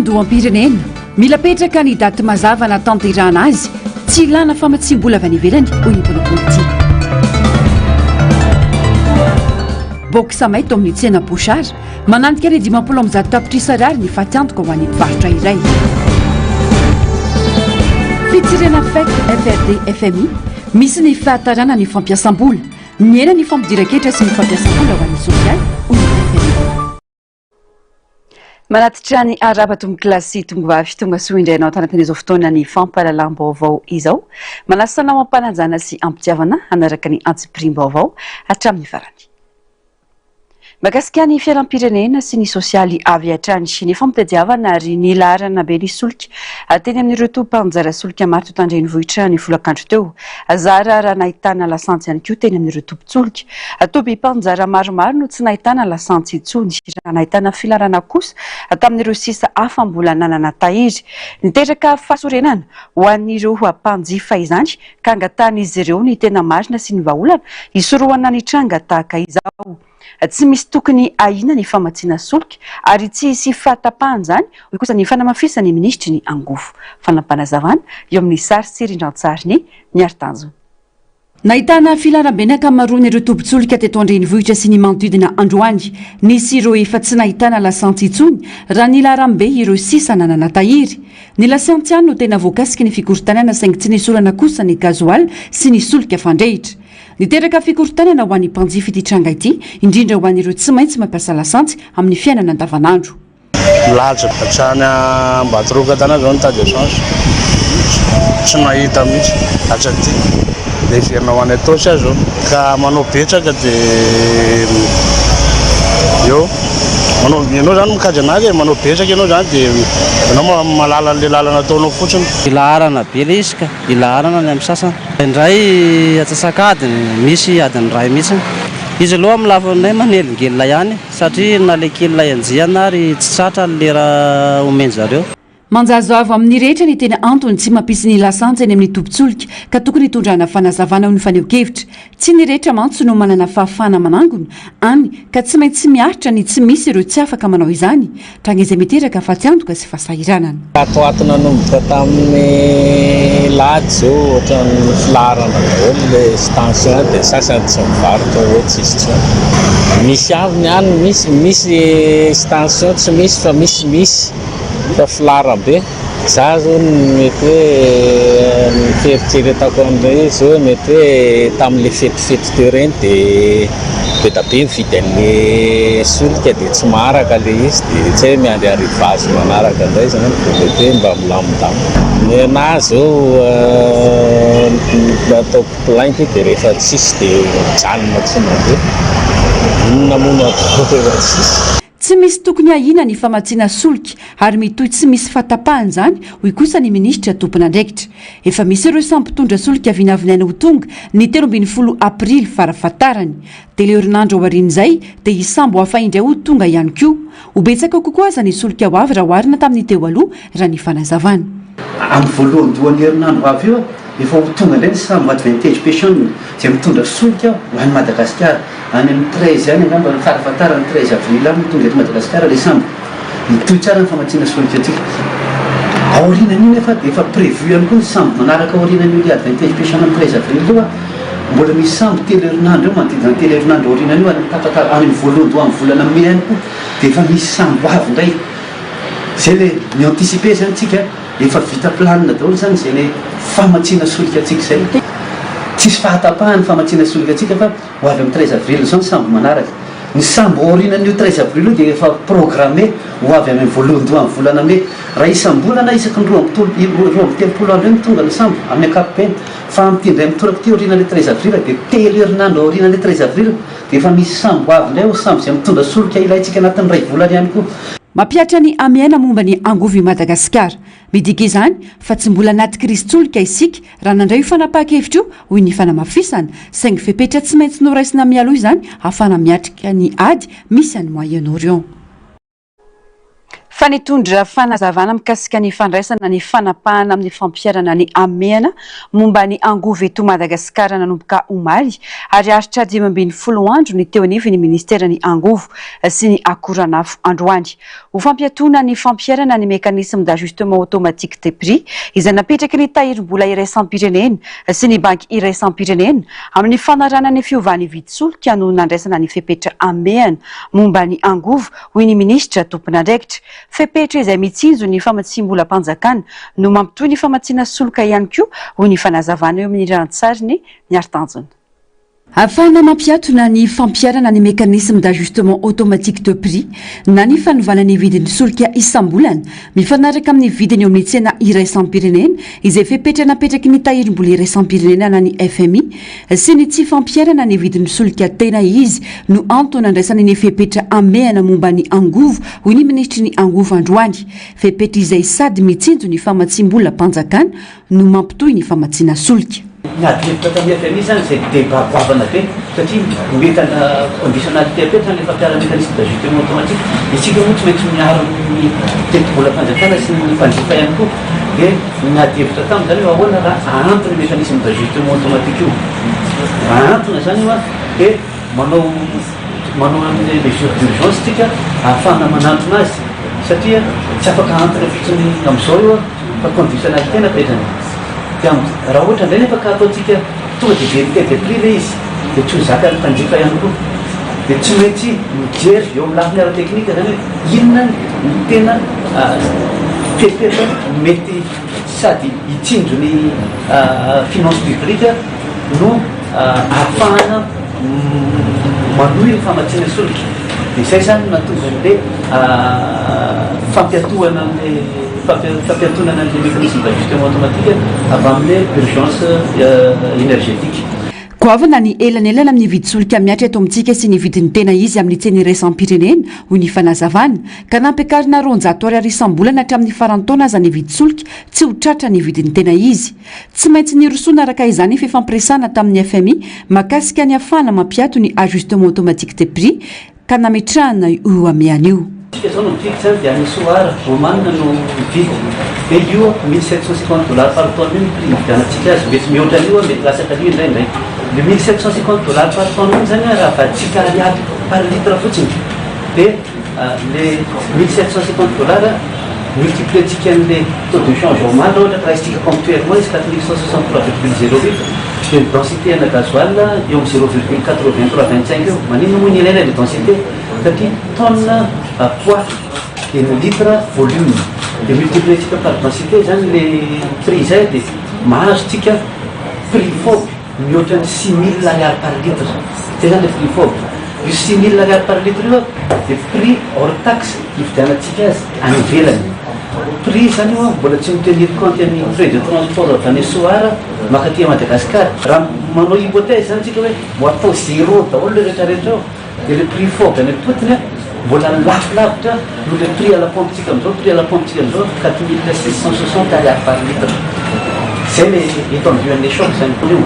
Fikaonandoham-pirenena, mila apetraka ny daty mazava hanatanterahana azy, tsy ilana famatsiam-bola avy any ivelany, hoy ny mpanao politika. Box maito amin'ny tsena Bouchard, mananika ny 150 tapitrisa ariary ny fatiantoka ho an'ny mpivarotra iray. Fitsirihana FEC, FRD, FMI, misy ny fahatarana ny fampiasam-bola. Mihena ny fampidiran-ketra sy ny fampiasam-bola ho an'ny sosialy, hoy ny FMI. Manatitra ny arahaba tompokolahy sy tompovavy tonga soa indray anao tanatin'izao fotoana ny fampahalalam-baovao izao. Manasa anao am-panajana sy am-pitiavana hanaraka ny antsipiriam-baovao hatramin'ny farany. Mahakasika ny fiainam-pirenena sy ny sosialy avy hatrany ny fampitadiavana ary ny laharana be ny solika teny amin'ireo tobim-panjara solika maro teto an-drenivohitra ny folakandro teo. Zara raha nahitana lasantsy ihany koa teny amin'ireo tobin-tsolika. Tobim-panjara maromaro no tsy nahitana lasantsy intsony, raha nahitana filarana kosa tamin'ireo sisa hafa mbola nanana tahiry. Niteraka fahasorenana ho an'ireo mpanjifa izany ka angatahan'izy ireo ny tena marina sy ny vahaolana hisorohana ny tranga tahaka izao. Tsy misy tokony ahiana ny famatsiana solika ary tsy hisy fahatapahana izany, hoy kosa ny fanamafisan'ny minisitry ny angovo. Fanampinazavana eo amin'ny sary sy rindran-tsarin'i Miary Tanjona. Nahitana filaharam-be ny ankamaroan'ireo tobin-tsolika teto an-drenivohitra sy ny manodidina androany. Nisy ireo efa tsy nahitana lasantsy intsony raha nilaharam-be ireo sisa nanana tahiry. Ny lasantsy ihany no tena voakasiky ny fikorontanana saingy tsy nesorana kosa ny gasoil sy ny solika fandrehitra. Niteraka fikorontanana ho an'ny mpanjifa ity tranga ity, indrindra ho an'ireo tsy maintsy mampiasa lasantsy amin'ny fiainana andavanandro. Milatsaka hatrany Ambatoroka tany aho zao nitady essence, tsy nahita mihitsy hatraty, dia hiverina ho any Itaosy aho zao, ka manao betsaka dia eo, manao, ianao zany mikajy anazy e, manao betsaka ianao zany dia ianao mahalala an'ilay lalana ataonao fotsiny. Ilaharana be ilay izy ka. Ilaharana ny amin'ny sasany. Indraindray antsasak'adiny, misy adiny iray mihitsy. Izy aloha amin'ny lafiny iray manelingelina ihany satria na ilay kely ilay enjehina ary tsy tratra ny lera omen-dry zareo. Manjavozavo amin'ny rehetra ny tena antony tsy mampisy ny lasantsy eny amin'ny tobin-tsolika ka tokony hitondrana fanazavana hoy ny fanehoan-kevitra. Tsy ny rehetra mantsy no manana fahafahana manangona, any ka tsy maintsy miaritra ny tsy misy ireo tsy afaka manao izany, tranga izay miteraka fatiantoka sy fahasahiranana. Tato ato nanomboka tamin'ny lahady izao ohatran'ny filaharana daholo ilay station dia sasany tsy mivarotra hoe tsisy intsony. Misy avy ny any misy misy station tsy misy fa misy misy fa filaharam-be. Za zao ny mety hoe ny fieritreretako an'ilay izy zao mety hoe tamin'le fetifety teo ireny de be da be mividy an'le solika de tsy maharaka le izy de tsy hay hoe miandry arrivage manaraka indray zany de mety hoe mba milamindamina. Ny anahy zao ny ataoko plainte de rehefa tsisy de mijanona tsy mandeha, inona moa no atao rehefa tsisy. Tsy misy tokony ahiana ny famatsiana solika ary mitohy tsy misy fahatapahana izany, hoy kosa ny minisitra tompon'andraikitra. Efa misy ireo sambo mpitondra solika vinavinaina ho tonga ny 13 aprily farafahatarany. Telo herinandro aorian'izay dia hisy sambo hafa indray ho tonga ihany koa. Ho betsaka kokoa aza ny solika ho avy raha oharina tamin'ny teo aloha, raha ny fanazavana. Amin'ny voalohandohan'ny herinandro ho avy io, efa ho tonga indray ny sambo Advantage Passion izay mitondra solika ho any Madagasikara. Any amin'ny 13 any angamba, farafahatarany 13 avril any no tonga eto Madagasikara ilay sambo. Mitohy tsara ny famatsiana solika antsika. Aorianan'io nefa dia efa prévu ihany koa ny sambo manaraka aorianan'io ilay Advantage Passion amin'ny 13 avril io. Mbola misy sambo telo herinandro eo, manodidina ny telo herinandro aorianan'io, any amin'ny tapaka, any amin'ny voalohandohan'ny volana mey any koa dia efa misy sambo avy indray. Izay ilay mi-anticiper izany tsika, efa vita planina daholo izany izay ilay famatsiana solika antsika izay. Tsisy fahatapahany ny famatsiana solika antsika fa ho avy amin'ny 13 avril izao ny sambo manaraka. Ny sambo aorianan'io 13 avril io dia efa programmé ho avy any amin'ny voalohandohan'ny volana mey. Raha isam-bolana isaky ny 32 andro eo no tonga ny sambo amin'ny ankapobeny. Fa amin'ity indray mitoraka ity aorianan'ilay 13 avril dia telo herinandro aorianan'ilay 13 avril dia efa misy sambo avy indray ao, sambo izay mitondra solika ilaintsika anatin'ny iray volana ihany koa. Mampihatra ny hamehana momba ny angovo i Madagasikara. Midika izany fa tsy mbola anaty krizin-tsolika isika raha nandray io fanapahan-kevitra io, hoy ny fanamafisana, saingy fepetra tsy maintsy noraisina mialoha izany ahafahana miatrika ny ady misy any Moyen-Orient. Fa nitondra fanazavana mikasika ny fandraisana ny fanapahana amin'ny fampiharana ny hamehana momba ny angovo eto Madagasikara nanomboka omaly ary haharitra 15 andro ny teo anivon'ny minisiteran'ny Angovo sy ny Akoranafo androany. Ho fampiatoana ny fampiharana ny mécanisme d'ajustement automatique des prix izay napetraky ny Tahirimbola iraisam-pirenena sy ny Banky iraisam-pirenena amin'ny fanarahana ny fiovan'ny vidin-tsolika no nandraisana ny fepetra hamehana momba ny angovo, hoy ny minisitra tompon'andraikitra. Fepetra izay mitsinjo ny famatsiam-bolam-panjakana no mampitohy ny famatsiana solika ihany koa, hoy ny fanazavana eo amin'ny rantsarin'i Miaritanjona. Ahafahana mampiatona ny fampiharana ny mécanisme d'ajustement automatique de prix na ny fanovana ny vidin'ny solika isam-bolana mifanaraka amin'ny vidiny eo amin'ny tsena iraisam-pirenena izay fepetra napetraky ny Tahirimbola iraisam-pirenena na ny fmi sy ny tsy fampiharana ny vidin'ny solika tena izy no antony nandraisany ny fepetra hamehana momba ny angovo, hoy ny minisitry ny Angovo androany. Fepetra izay sady mitsinjo ny famatsiam-bolam-panjakana no mampitohy ny famatsiana solika. Ny ady hevitra tamin'ny fmi izany izay débat goavana be satria metana conditionnalité apetraka ny fampiharana mécanisme d'ajustement automatique. Isika moa tsy maintsy miaro ny tetibolam-panjakana sy ny mpanjifa ihany koa dia ny ady hevitra taminy izany hoe ahoana raha ahantona io mécanisme d'ajustement automatique io. Raha ahantona izany io dia manao manao an'ilay mesure d'urgence isika ahafahana manantona azy satria tsy afaka ahantona fotsiny amin'izao io fa conditionnalité no apetrany. Dia raha ohatra indray nefa ka ataontsika tonga dia vérité des prix ilay izy dia tsy ho zakan'ny mpanjifa ihany koa. Dia tsy maintsy mijery eo amin'ny lafiny ara-teknika izany hoe inona ny tena fepetra mety sady hitsinjo ny finance publique no ahafahana manohy ny famatsiana solika. Dia izay izany no nahatonga an'ilay fampiatohana an'ilay fampiantonana an'ilay mécanisme d'ajustement automatique avy amin'ilay urgence énergétique. Goavana ny elanelana amin'ny vidin-tsolika mihatra eto amintsika sy ny vidin'ny tena izy amin'ny tsena iraisam-pirenena, hoy ny fanazavana, ka nampiakarina 200 ariary isam-bolana hatramin'ny faran'ny taona aza ny vidin-tsolika tsy ho tratra ny vidin'ny tena izy. Tsy maintsy nirosoana araka izany fifampiresahana tamin'ny fmi mahakasika ny hahafahana mampiato ny ajustement automatique des prix ka nametrahana io hamehana io. Isika zao no mividy zany dia any Sohar, Oman no mividy dia io 1750 dollars par tonne io ny prix nividianantsika azy, mety mihoatra an'io mety latsaka an'io indraindray. Le 1750 dollars par tonne io zany raha avaditsika ariary par litre fotsiny dia le 1750 dollars multiplier-ntsika an'le taux de change omaly raha ohatra ka raisintsika ponctuellement izy 4163,08 dia ny densité ana gasoil eo amin'ny 0,8325 eo. Maninona moa ny ilaina le densité? Satria tonne poids dia ny litre volume dia multiplier-ntsika par densité zany le prix izay dia mahazo tsika prix FOB mihoatra ny 6000 ariary par litre. Zay zany le prix FOB. Io 6000 ariary par litre io dia prix hors taxe hividianantsika azy any ivelany. Prix zany io mbola tsy mi-tenir compte ny frais de transport avy any Sohar mankaty Madagascar. Raha manao hypothèse zany tsika hoe ho atao zéro daholo le retraretra eo dia le prix FOB any am-potony mbola lafo lavitra noho le prix à la pompe tsika amizao, prix à la pompe tsika amizao 4660 ariary par litre. Zay le étendue an'le choc zany io.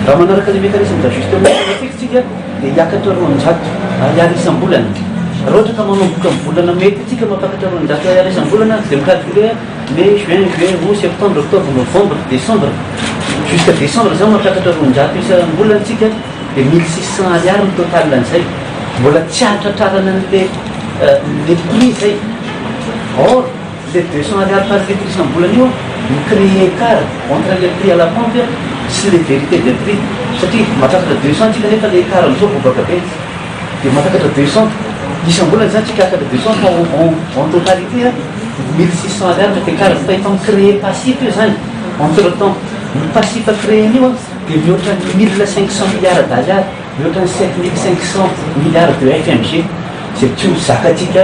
Raha manaraka le mécanisme d'ajustement automatique tsika dia hiakatra 200 ariary isam-bolana. Raha ohatra ka manomboka amin'ny volana mey ty tsika mampakatra 200 ariary isam-bolana dia mi-calculer mai, juin, juillet, août, septembre, octobre, novembre, décembre jusqu'à décembre zany mampiakatra 200 isam-bolana tsika dia 1600 ariary ny total an'izay. Mbola tsy ahatratrarana an'le le prix zay. Or le 200 ariary par litre isam-bolana io mi-créer écart entre le prix à la pompe sy le vérité des prix satria mahatratra 200 tsika nefa le écart amizao bobaka be dia mahatakatra 200 isam-bolana zany tsika akatra 200 fa en totalité 1600 ariary mety écart fa efa mi-créer passif io zany entre temps ny passif créé-n'io dia mihoatra ny 1500 milliards d'ariary, mihoatra ny 7500 milliards de FMG zay tsy ho zakantsika,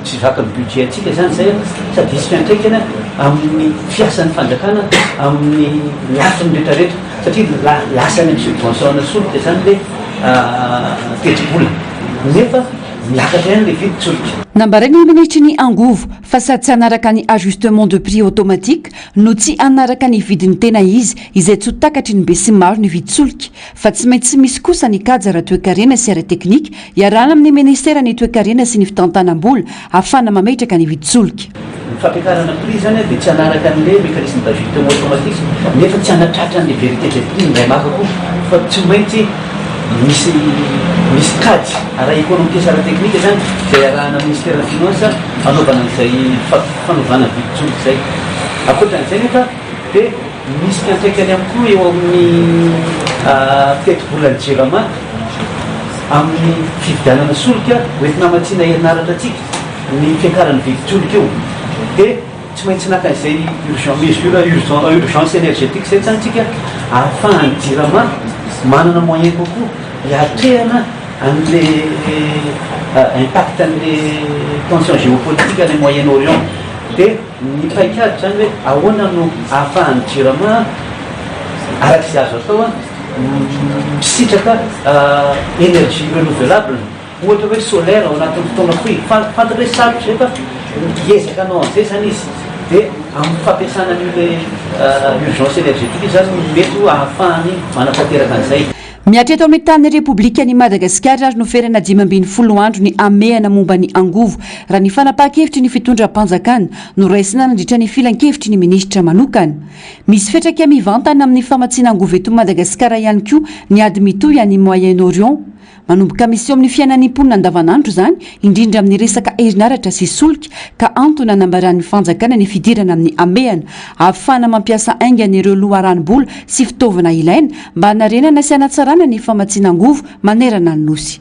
tsy zakan'ny budget antsika zany zay sady hisy fiantraikany amin'ny fiasan'ny fanjakana amin'ny lafiny rehetrarehetra satria lasa any amin'ny subvention ana solika zany le tetibola nefa. Miakatra ihany le vidin-tsolika. Nambaran'ny minisitry ny Angovo fa sady tsy hanaraka ny ajustement de prix automatique no tsy hanaraka ny vidiny tena izy izay tsy ho takatry ny besinimaro ny vidin-tsolika fa tsy maintsy misy kosa ny kajy ara-toekarena sy ara-teknika iarahana amin'ny ministeran'ny toekarena sy ny fitantanam-bola ahafahana mametraka ny vidin-tsolika. Ny fampiakarana prix zany dia tsy hanaraka an'le mécanisme d'ajustement automatique nefa tsy hanatratra an'le vérité des prix indray maka koa fa tsy maintsy misy misy kajy ara-ekonomika sy ara-teknika zany izay iarahana amin'ny ministeran'ny finance hanaovana an'izay fanovana vidin-tsolika izay. Ankoatran'izay nefa dia misy fiantraikany ihany koa eo amin'ny tetibolan'ny Jirama amin'ny fividianana solika hoentina hamatsiana herinaratra antsika. Ny fiakaran'ny vidin-tsolika io dia tsy maintsy naka izay urgent mesure urgent urgence énergétique izay zany tsika ahafahan'ny Jirama manana moyen kokoa hiatrehana an'le impact an'le tension géopolitique any Moyen Orient. Dia ny paikady zany hoe ahoana no ahafahan'ny Jirama araka izay azo atao misitraka énergie renouvelable. Ohatra hoe solaire ao anatin'ny fotoana fohy, fantatra hoe sarotra izay fa hiezaka hanao an'izay izany izy, dia amin'ny fampiasana an'io ilay urgence énergétique io izany no mety ho ahafahany manatanteraka an'izay. Mihatra eto amin'ny tanin'ny Repoblikan'i Madagasikara ary noferana 15 andro ny hamehana momba ny angovo, raha ny fanapahan-kevitry ny fitondram-panjakana noraisina nandritra ny filankevitry ny minisitra manokana. Misy fiantraika mivantana amin'ny famatsiana angovo eto Madagasikara ihany koa ny ady mitohy any Moyen-Orient. Manomboka miseho amin'ny fiainan'ny mponina andavanandro izany, indrindra amin'ny resaka herinaratra sy solika, ka antony anambaran'ny fanjakana ny fidirana amin'ny hamehana, ahafahana mampiasa haingana ireo loharanom-bola sy fitaovana ilaina mba hanarenana sy hanatsarana ny famatsiana angovo manerana ny Nosy.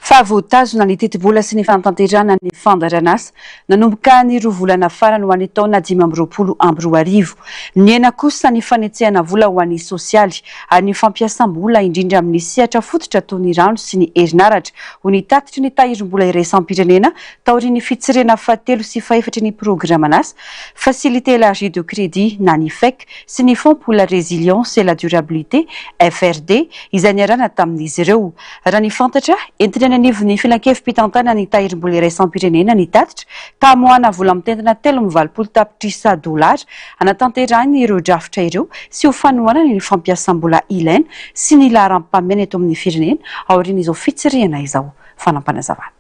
Fa voatazona ny tetibola sy ny fanatanterahana ny fandaharanasa nanomboka ny roa volana farany ho an'ny taona 2025. Nihena kosa ny fanetsehana vola ho an'ny sosialy ary ny fampiasam-bola indrindra amin'ny sehatra fototra toy ny rano sy ny herinaratra, hoy ny tatitry ny Tahirim-bola iraisam-pirenena taorian'ny fitsirihana fahatelo sy fahefatry ny programan'asa Facilité élargie de crédit na ny FEC sy ny Fonds pour la résilience et la durabilité, FRD, izay niarahana tamin'izy ireo. Raha ny fantatra, entina eny anivon'ny filankevi-pitantanan'ny Tahirim-bola iraisam-pirenena ny tatitra ka hamoahana vola mitentina 83 tapitrisa dolara hanatanterahina ireo drafitra ireo sy ho fanohanana ny fampiasam-bola ilaina sy ny laharam-pahamehana eto amin'ny firenena aorian'izao fitsirihana izao. Fanampanazavan.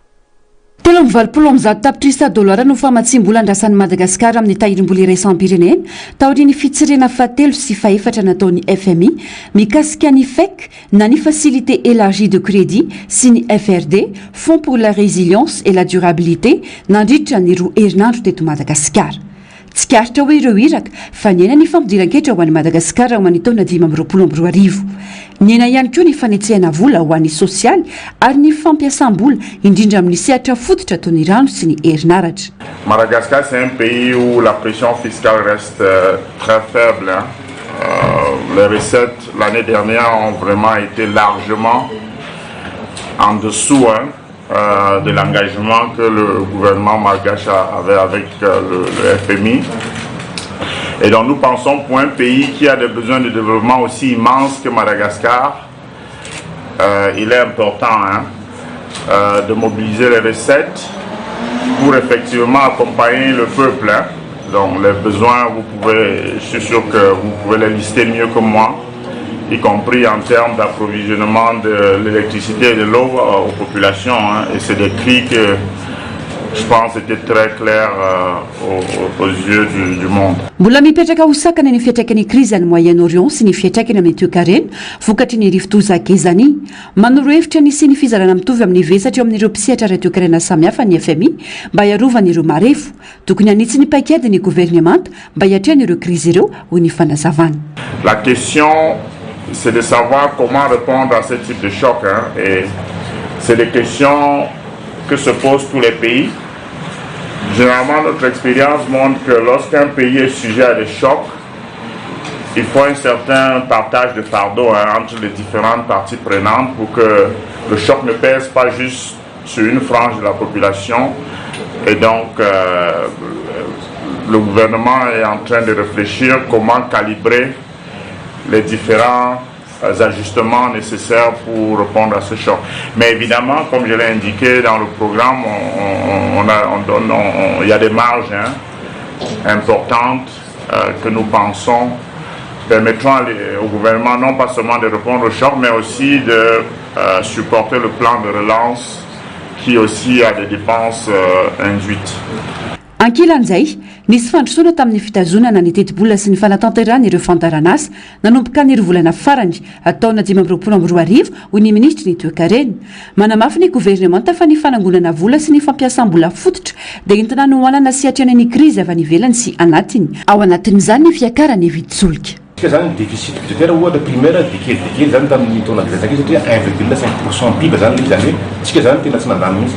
183 tapitrisa dolara no famatsiam-bola andrasan'i Madagasikara amin'ny Tahirim-bola iraisam-pirenena taorian'ny fitsirihana fahatelo sy fahefatra nataon'ny FMI mikasika ny FEC na ny Facilité élargie de crédit sy ny FRD, Fonds pour la résilience et la durabilité, nandritra ny roa herinandro teto Madagasikara. Tsikaritra hoy ireo iraka fa nihena ny fampidiran-ketra ho an'i Madagasikara ho an'ny taona 2025. Nihena ihany koa ny fanetsehana vola ho an'ny sosialy ary ny fampiasam-bola indrindra amin'ny sehatra fototra toy ny rano sy ny herinaratra. Madagascar c'est un pays où la pression fiscale reste très faible hein. Les recettes l'année dernière ont vraiment été largement en dessous hein. De l'engagement que le gouvernement malgache avait avec le FMI. Et donc nous pensons pour un pays qui a des besoins de développement aussi immenses que Madagascar, il est important hein, de mobiliser les recettes pour effectivement accompagner le peuple. Hein. Donc les besoins, vous pouvez, je suis sûr que vous pouvez les lister mieux que moi, y compris en termes d'approvisionnement de l'électricité et de l'eau aux populations. Hein. Et c'est des cris que je pense étaient très clairs aux, aux yeux du, du monde. Mbola mipetraka ho sakana ny fiantraikan'ny krizy any Moyen-Orient sy ny fiantraikany amin'ny toekarena vokatry ny rivodoza Gezani. Manoro hevitra ny hisian'ny fizarana mitovy amin'ny vesatra eo amin'ireo mpisehatra ara-toekarena samihafa ny FMI mba hiarovana ireo marefo. Tokony hanitsy ny paikady ny governemanta mba hiatrehana ireo krizy ireo, hoy ny fanazavana. La question c'est de savoir comment répondre à ce type de choc hein, et c'est des questions que se posent tous les pays. Généralement, notre expérience montre que lorsqu'un pays est sujet à des chocs, il faut un certain partage de fardeau hein, entre les différentes parties prenantes pour que le choc ne pèse pas juste sur une frange de la population. Et donc, le gouvernement est en train de réfléchir comment calibrer les différents ajustements nécessaires pour répondre à ce choc. Mais évidemment, comme je l'ai indiqué dans le programme, on, a, on donne, il y a des marges hein, importantes que nous pensons permettront au gouvernement non pas seulement de répondre au choc, mais aussi de supporter le plan de relance qui aussi a des dépenses induites. Ankilan'izay, nisy fandrosoana tamin'ny fitazonana ny tetibola sy ny fanatanterahana ireo fandaharanasa nanomboka ny roa volana farany taona 2025, hoy ny ministry ny toekarena. Manamafy ny governemanta fa ny fanangonana vola sy ny fampiasam-bola fototra dia entina hanohanana sy atrehana ny krizy avy any ivelany sy anatiny, ao anatin'izany ny fiakaran'ny vidin-tsolika. Tsika zany déficit budgétaire ohatra primaire de kely de kely zany tamin'ny taona betsaka satria 1,5 % PIB zany le zany hoe tsika zany tena tsy nandany mihitsy.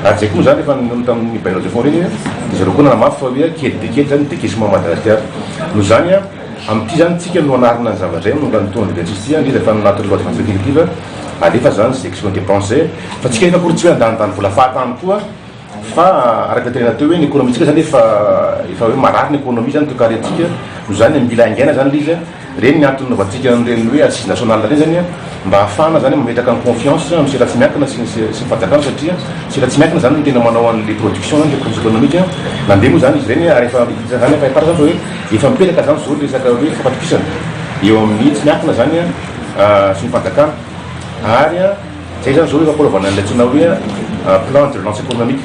Ary zay koa zany efa tamin'ny bailleurs de fonds reny de zareo koa nanamafy fa hoe kely de kely zany décaissement Madagasikara no zany a. Am'ty zany tsika no anarina ny zavatra iny nomba ny taona 26 ty indrindra fa anatin'ny loi de finances rectificative alefa zany section dépense fa tsika efa akory tsy hoe andanindany vola fahatany koa. Fa araka tena teo hoe ny économie tsika zany efa hoe marary ny économie zany, toekarentsika no zany mila aingaina zany le izy. Reny ny antony novantsika reny hoe assise nationale reny zany mba ahafahana zany mametraka ny confiance amy sehatra tsy miankina sy ny fanjakana, satria sehatra tsy miankina zany no tena manao an'le production zany, le production économique nandeha moa zany izy reny. Ary efa zany efa epara zany fa hoe efa mipetraka zany zao resaka hoe fampatokisana eo amin'ny tsy miankina zany sy ny fanjakana. Ary a zay zany zao efa fanaovana an'ilay antsoina hoe plan de relance économique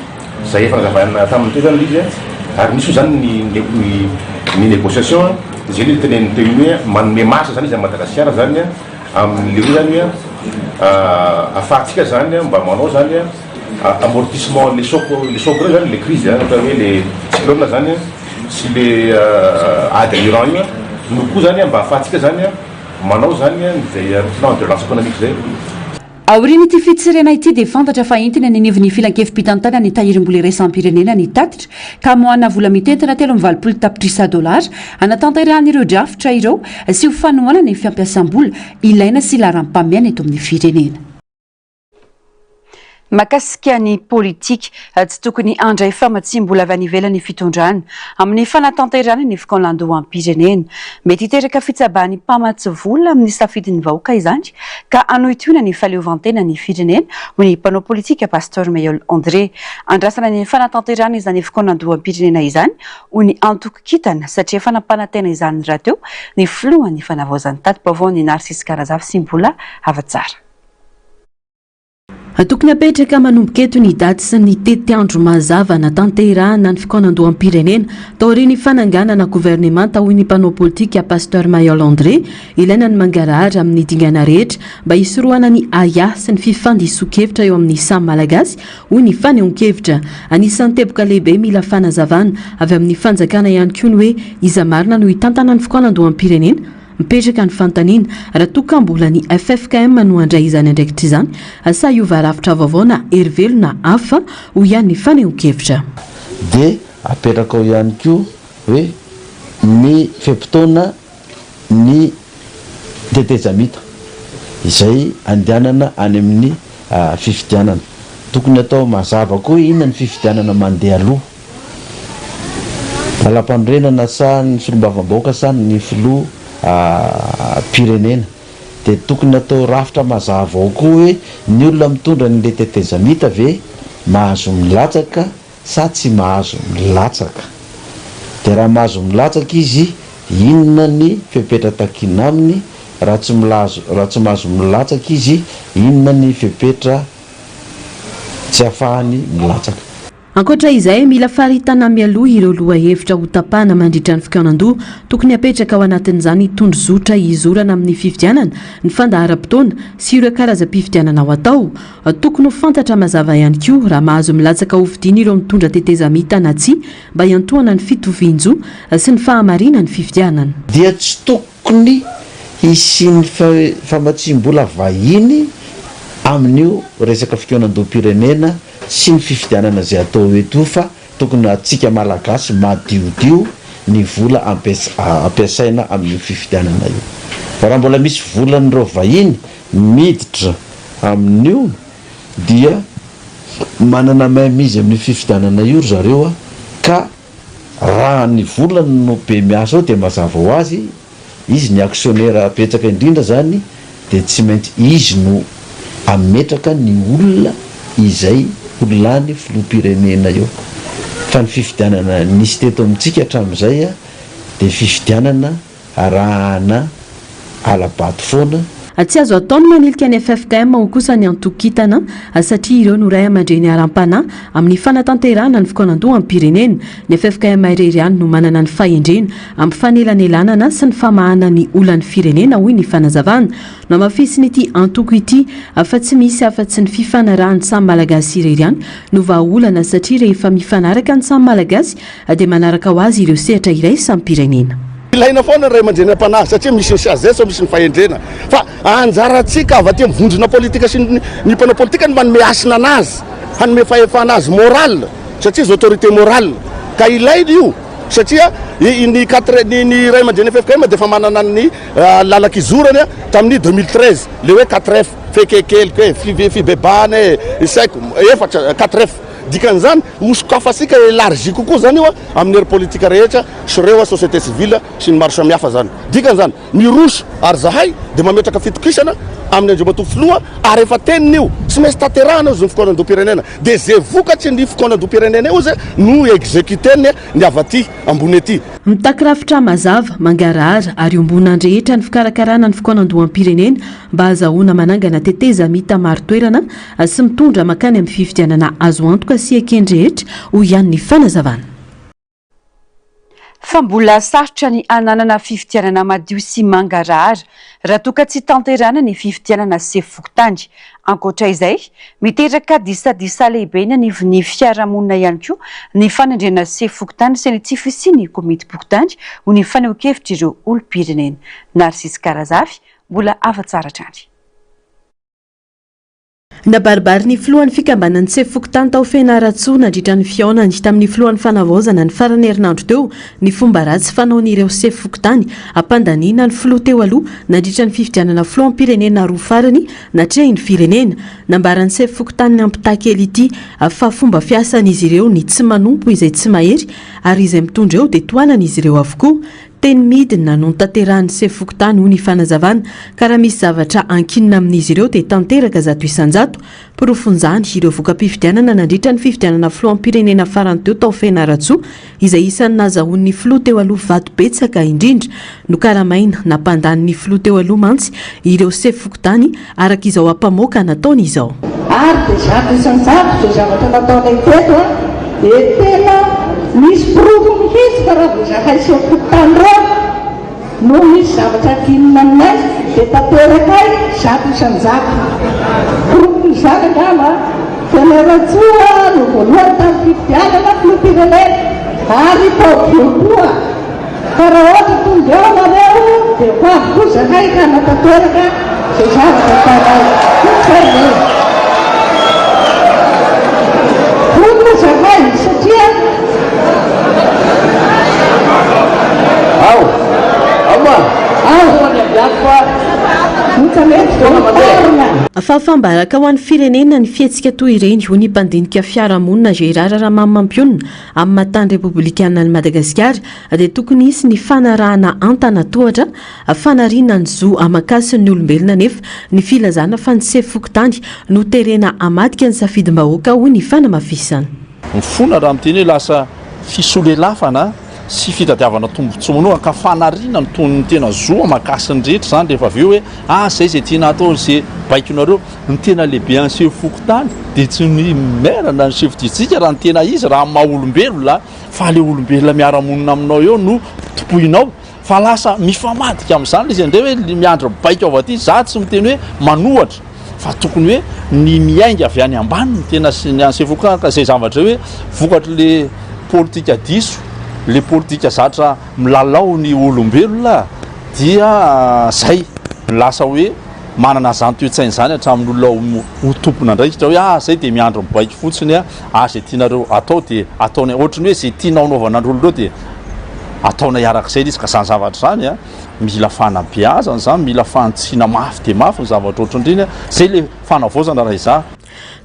zay efa nazavaina tamin'ny teo zany izy. Ary misy moa zany ny négociation zay le teneniny teo iny hoe manome marge zany izy am Madagasikara zany amin'le hoe zany hoe ahafahantsika zany mba manao zany amortissement le choc reo zany, le crise ohatra hoe le cyclone zany sy le ady en Iran io no koa zany mba ahafahantsika zany manao zany zay plan de relance économique zay. Aorian'ity fitsirihana ity dia fantatra fa entina ny anivon'ny filankevi-pitantana ny tahirim-bola iraisam-pirenena ny tatitra ka moana vola mitentina 83 tapitrisa dolara anatanterahana drafitra ireo sy ho fanohanana ny fampiasam-bola ilaina sy laharam-pahamehana eto amin'ny firenena. Mahakasika ny politika, tsy tokony andray famatsim-bola avy any ivelany fitondrana amin'ny fanatanterahana ny fikaonandoham-pirenena. Mety hiteraka fitsabahan'ny mpamatsy vola amin'ny safidin'ny vahoaka izany ka hanohintohina ny fahaleovantena ny firenena, hoy ny mpanao politika Pasteur Mailhol André. Andrasana ny fanatanterahana izany fikaonandoham-pirenena izany, hoy ny antoko Kintana, satria efa nampanantena izany rahateo ny filohan'ny fanavaozana. Tati-baovao ny Narcisse Karazafy sy Mbola Havatsara. Tokony apetraka manomboka eto ny daty sy ny tetiandro mazava anatanterahana ny fikaonandoham-pirenena taorian'ny fananganana governemanta, hoy ny mpanao politika Pasteur Mailhol André. Ilaina ny mangarahara amin'ny dingana rehetra mba hisorohana ny ahiahy sy ny fifandisoan-kevitra eo amin'ny samy Malagasy, hoy ny fanehoan-kevitra. Anisan'ny teboka lehibe mila fanazavana avy amin'ny fanjakana ihany koa ny hoe iza marina no hitantana ny fikaonandoham-pirenena. Mipetraka ny fanontaniana raha toa ka mbola ny FFKM no handray izany andraikitra izany sa hiova rafitra vaovao na hery velona hafa, hoy ihany ny fanehoan-kevitra. Dia apetraka ao ihany koa hoe ny fe-potoana ny tetezamita izay andehanana any amin'ny fifidianana. Tokony atao mazava koa hoe inona ny fifidianana mandeha aloha. Lalampanorenana sa ny solombavambahoaka sa ny filoham-pirenena. Dia tokony atao rafitra mazava ao koa hoe ny olona mitondra an'ilay tetezamita ve mahazo milatsaka sa tsy mahazo milatsaka. Dia raha mahazo milatsaka izy inona ny fepetra takiana aminy, raha tsy milazo raha tsy mahazo milatsaka izy inona ny fepetra tsy ahafahany milatsaka. Ankoatra izay, mila faritana mialoha ireo lohahevitra ho tapahana mandritra ny fikaonandoha. Tokony hapetraka ao anatin'izany tondro zotra hizorana amin'ny fifidianana, ny fandaharam-potoana sy ireo karazam-pifidianana ho atao. Tokony ho fantatra mazava ihany koa raha mahazo milatsaka hofidiana ireo mitondra tetezamita na tsia mba hiantohana ny fitovian-jo sy ny fahamarinan'ny fifidianana. Dia tsy tokony hisian'ny famatsiam-bola vahiny amin'io resaka fikaonandoham-pirenena sy ny fifidianana izay atao eto io fa tokony antsika Malagasy madiodio ny vola ampiasaina amin'io fifidianana io. Fa raha mbola misy volan'ireo vahiny miditra amin'io dia manana main mise amin'io fifidianana io ry zareo ka raha ny volany no be miasa ao dia mazava ho azy izy ny actionnaire betsaka indrindra zany. dia tsy maintsy izy no hametraka ny olona izay ho lany filoham-pirenena eo. Fa ny fifidianana nisy teto amintsika hatramin'izay dia fifidianana arahana hala-bato foana. Tsy azo atao ny manilika ny ffkm ho kosa ny antoko Kintana satria ireo no raiamandreny aram-panahy amin'ny fanatanterahana ny fikaonandoham-pirenena. Ny ffkm irery ihany no manana ny fahendrena amin'ny fanelanelanana sy ny famahana ny olan'ny firenena, hoy ny fanazavana. Nohamafisin'ity antoko ity fa tsy misy afa-tsy ny fifanarahan'ny samy Malagasy irery ihany no vahaolana satria rehefa mifanaraka ny samy Malagasy dia manaraka ho azy ireo sehatra iraisam-pirenena. Ilaina foana ny ray aman-dreny am-panahy satria misy ny sagesse, misy ny fahendrena fa anjarantsika avy aty amin'ny vondrona politika sy ny mpanao politika ny manome hasina anazy, hanome fahefana azy morale satria izy autorité morale ka ilaina io satria ny quatre ny ny ray aman-dreny ffkm dia efa manana ny lalan-kizorany tamin'ny 2013 le hoe quatre F, fekekeliko e, fibebahana e, isaiko efatra, quatre F. Dikan'izany, ho sokafantsika élargi kokoa izany io amin'ny hery politika rehetra sy ireo société civile sy ny maro samihafa izany. Dikan'izany, miroso ary zahay dia mametraka fitokisana amin'ny Andriamatoa Filoha ary efa teniny io, tsy maintsy tanterahana ozy ny fikaonandoham-pirenena. Dia ze vokatry ny fikaonandoham-pirenena eo ozy no executer-ny ny avy aty ambony aty. Mitaky rafitra mazava, mangarahara ary iombonan'ny rehetra ny fikarakarana ny fikaonandoham-pirenena mba hahazahoana manangana tetezamita marin-toerana sy mitondra mankany amin'ny fifidianana azo antoka sy eken'ny rehetra, hoy ihany ny fanazavana. Fa mbola sarotra ny hananana fifidianana madio sy mangarahara raha toa ka tsy tanterahana ny fifidianana sefo fokontany. Ankoatra izay, miteraka disadisa lehibe eny anivon'ny fiarahamonina ihany koa ny fanendrena sefo fokontany sy ny tsy fisian'ny komitim-pokontany, hoy ny fanehoan-kevitr'ireo olom-pirenena. Narcisse Karazafy, mbola afa-tsara hatrany. Nabaribary ny filohan'ny fikambanan'ny sefo fokontany tao Fianarantsoa nandritra ny fihaonany tamin'ny filohan'ny fanavaozana ny faran'ny herinandro teo ny fomba ratsy fanaon'ireo sefo fokontany hampandaniana ny filoha teo aloha nandritra ny fifidianana filoham-pirenena roa farany natrehin'ny firenena. Nambaran'ny sefo fokontanin'i Ampitakely ity fa fomba fiasan'izy ireo ny tsy manompo izay tsy mahery ary izay mitondra eo dia tohanan'izy ireo avokoa. Teny midina no notanterahan'ny sefo fokontany, hoy ny fanazavana, ka raha misy zavatra ankinina amin'izy ireo dia tanteraka 100%. Porofon'izany ireo voka-pifidianana nandritra ny fifidianana filoham-pirenena farany teo tao Fianarantsoa, izay isan'ny nahazahoan'ny filoha teo aloha vato betsaka indrindra. Nokaramaina nampandany ny filoha teo aloha mantsy ireo sefo fokontany araka izao ampamoaka nataony izao. Ary dia 100% izay zavatra nataonay teto an, dia tena misy porofo mihitsy fa raha vao izahay sefo fokontany ireo no misy zavatra adinina aminay dia tanterakay 100%. Porofon'izany angamba Fianarantsoa no voalohany tamin'ny fifidianana filoham-pirenena ary tao koa. Fa raha ohatra tonga eo nareo dia ho avy koa zahay hanatanteraka izay zavatra ataonay. Zay ve? Vonona zahay satria. Ao! Ao ma! Ao! Fahafaham-baraka ho an'ny firenena ny fihetsika toy ireny, hoy ny mpandinika fiarahamonina Gérard Ramamimampionona. Amin'ny maha tany repoblikanina an'i Madagasikara dia tokony hisy ny fanarahana antanatohatra, fanariana ny zo aman-kasin'ny olombelona nefa ny filazana fa ny sefo fokontany no terena hamadika ny safidim-bahoaka, hoy ny fanamafisana. Mifona raha miteny hoe lasa fisolelafana sy fitadiavana tombontsoa manokana ka fanariana ny toy ny tena zo aman-kasiny rehetra izany rehefa avy eo hoe ah zay izay tiana atao izay baikonareo. Ny tena lehibe an'ny sefo fokontany dia tsy ny maire na ny chef district raha ny tena izy raha amin'ny maha olombelona fa le olombelona miara-monina aminao eo no tompoinao fa lasa mifamadika amin'izany le izy indray hoe miandry baiko avy aty za tsy miteny hoe manohatra fa tokony hoe ny miainga avy any ambany ny tena sy ny any sefo fokontany ka zay zavatra hoe vokatry le politika diso le politika zatra milalao ny olombelona dia zay lasa hoe manana izany toe-tsaina izany hatramin'ny olona ho tompon'andraikitra hoe ah zay dia miandry mibaiko fotsiny ah izay tianareo atao dia ataonay ohatran'ny hoe izay tianao anaovana an'ireo olona ireo dia ataonay arak'izay ilay izy ka izany zavatra izany a mila fanabeazana izany mila fanitsiana mafy dia mafy ny zavatra ohatran'ireny a izay ilay fanavaozana raha izaho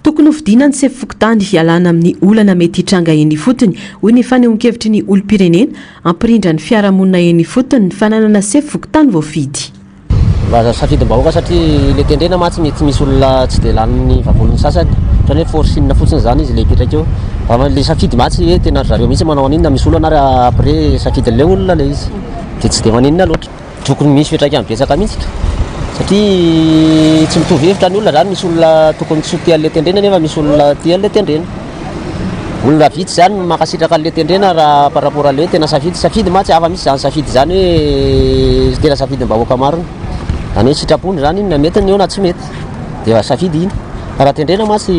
Tokony hofidiana ny sefo fokontany hialana amin'ny olana mety hitranga eny ifotony, hoy ny fanehoan-kevitry ny olom-pirenena. Hampirindra ny fiarahamonina eny ifotony ny fananana sefo fokontany voafidy. Mba safidim-bahoaka satria ilay tendrena mantsy mety misy olona tsy dia lanin'ny vavonin'ny sasany. Ohatran'ny hoe forcing fotsiny izany izy ilay hipetraka eo. Fa ilay safidy mantsy hoe tena ry zareo mihitsy manao an'iny na misy olana ary après safidin'ilay olona ilay izy. Dia tsy dia maninona loatra. Tokony misy fiantraikany betsaka mihitsy ka. Satria tsy mitovy hevitra ny olona zany, misy olona tokony tsy ho tia an'ilay tendrena nefa misy olona tia an'ilay tendrena. Olona vitsy zany no mankasitraka an'ilay tendrena raha par rapport an'ilay hoe tena safidy. Safidy mantsy hafa mihitsy zany safidy zany hoe tena safidimbahoaka marina. Zany hoe sitrapony zany iny na mety ny eo na tsy mety. Dia safidy iny. Fa raha tendrena mantsy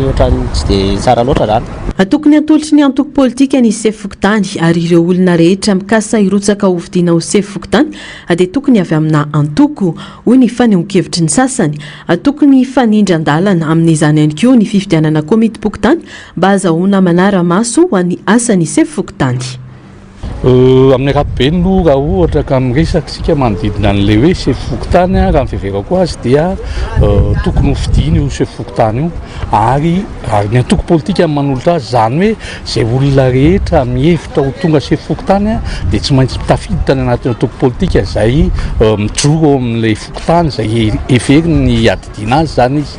ohatran'ny tsy dia tsara loatra zany. Tokony hatolotry ny antoko politika ny sefo fokontany ary ireo olona rehetra mikasa hirotsaka hofidiana ho sefo fokontany dia tokony avy amina antoko, hoy ny fanehoan-kevitry ny sasany. Tokony hifanindran-dalana amin'izany ihany koa ny fifidianana komitim-pokontany mba hahazahoana manara-maso ho an'ny asan'ny sefo fokontany. Amin'ny ankapobeny aloha raha ohatra ka miresaka isika manodidina an'ilay hoe sefo fokontany, raha ny fiheverako azy dia tokony ho fidiana io sefo fokontany io ary ary ny antoko politika no manolotra azy, izany hoe izay olona rehetra mihevitra ho tonga sefo fokontany dia tsy maintsy tafiditra any anatin'ny antoko politika izay mijoro ao amin'ilay fokontany izay heveriny hiadidiana azy izany izy.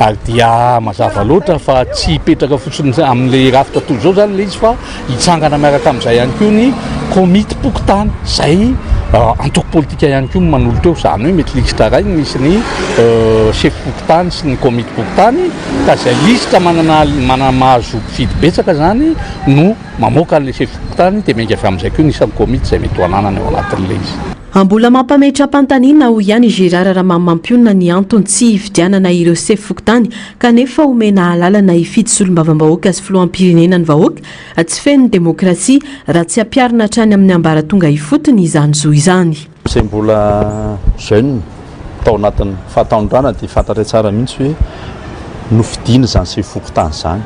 Ary dia mazava loatra fa tsy hipetraka fotsiny amin'ilay rafitra toy izao izany ilay izy fa hitsangana miaraka amin'izay ihany koa ny komitim-pokontany izay antoko politika ihany koa no manolotra eo. Izany hoe mety lisitra iray no misy ny sefom-pokontany sy ny komitim-pokontany ka izay lisitra manana manana mahazo mpifidy betsaka izany no mamoaka an'ilay sefom-pokontany dia miainga avy amin'izay koa ny isan'ny komity izay mety ho ananany ao anatin'ilay izy. Mbola mampametra-panontaniana hoy ihany i Gérard Ramamampiona ny antony tsy hifidianana ireo sefo fokontany kanefa omena alalana hifidy solombavambahoaka sy filoham-pirenena ny vahoaka, tsy feno ny demokrasia raha tsy ampiharina hatrany amin'ny ambaratonga ifotony izany zo izany. Izay mbola jeune tao anatin'ny fahatanorana dia fantatray tsara mihitsy hoe nofidiana izany sefo fokontany izany.